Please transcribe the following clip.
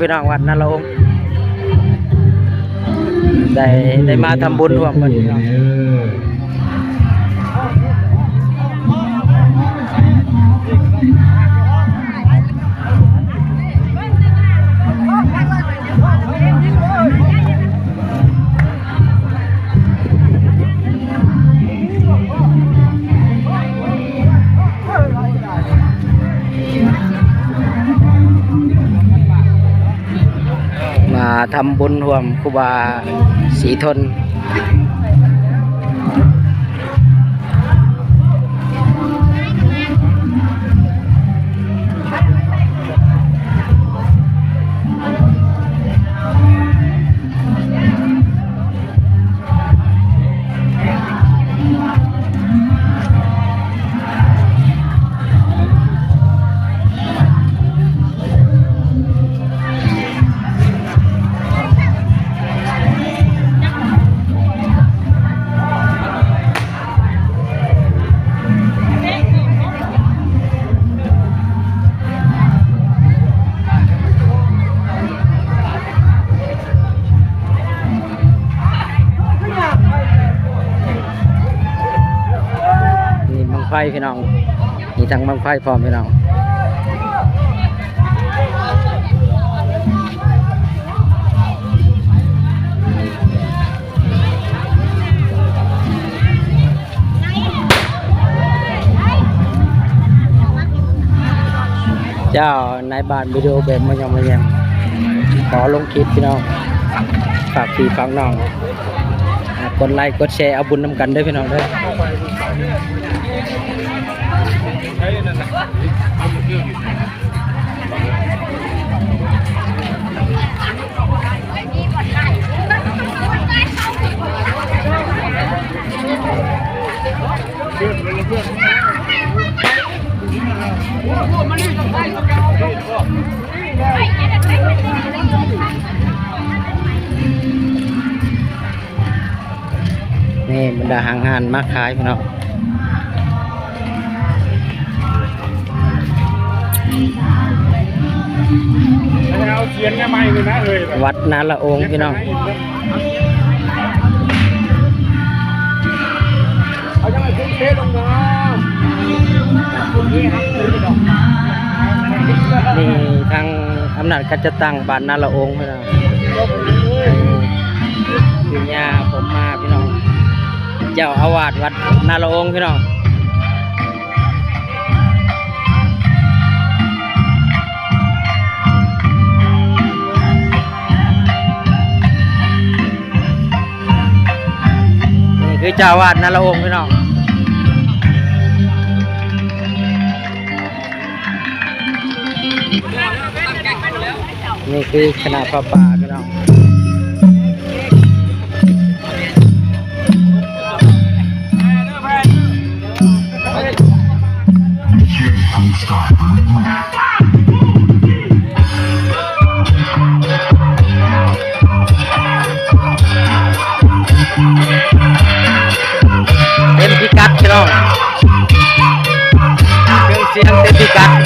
ພີ່ນ້ອງ ວັດນາລະອົງ ໄດ້ ໄດ້ມາທຳບຸນຮ່ວມກັນພີ່ນ້ອງ. ມາທຳບຸນຮ່ວມຄູບາສີທົນ. ນີ້ບັ້ງໄຟພີ່ນ້ອງ ມີທັງບັ້ງໄຟພ້ອມພີ່ນ້ອງ. ເຈົ້າ ນາຍບ້ານວິດີໂອແບບມາຍ້ອມມາແຍມ ຂໍລົງຄລິບພີ່ນ້ອງ ຝາກພີ່ຝາກນ້ອງ ກົດໄລກົດແຊເອົາບຸນນຳກັນເດີພີ່ນ້ອງເດີ. ນີ້ບັນດາຫ້າງຮ້ານມາຂາຍພີ່ນ້ອງ. ວັດນາລະອົງພີ່ນ້ອງ. ນີ້ທາງອຳນາດການຈັດຕັ້ງບ້ານນາລະອົງພີ່ນ້ອງ. ປີຍາ ພົມມາ ພີ່ນ້ອງ ເຈົ້າອາວາດວັດນາລະອົງພີ່ນ້ອງ. ນີ້ຄືເຈົ້າອາວາດນາລະອົງພີ່ນ້ອງ. ນີ້ຄືຄະນະຜ້າປ່າພີ່ນ້ອງ. ເຕັມພິກັດພີ່ນ້ອງ ເຄື່ອງສຽງເຕັມພິກັດ.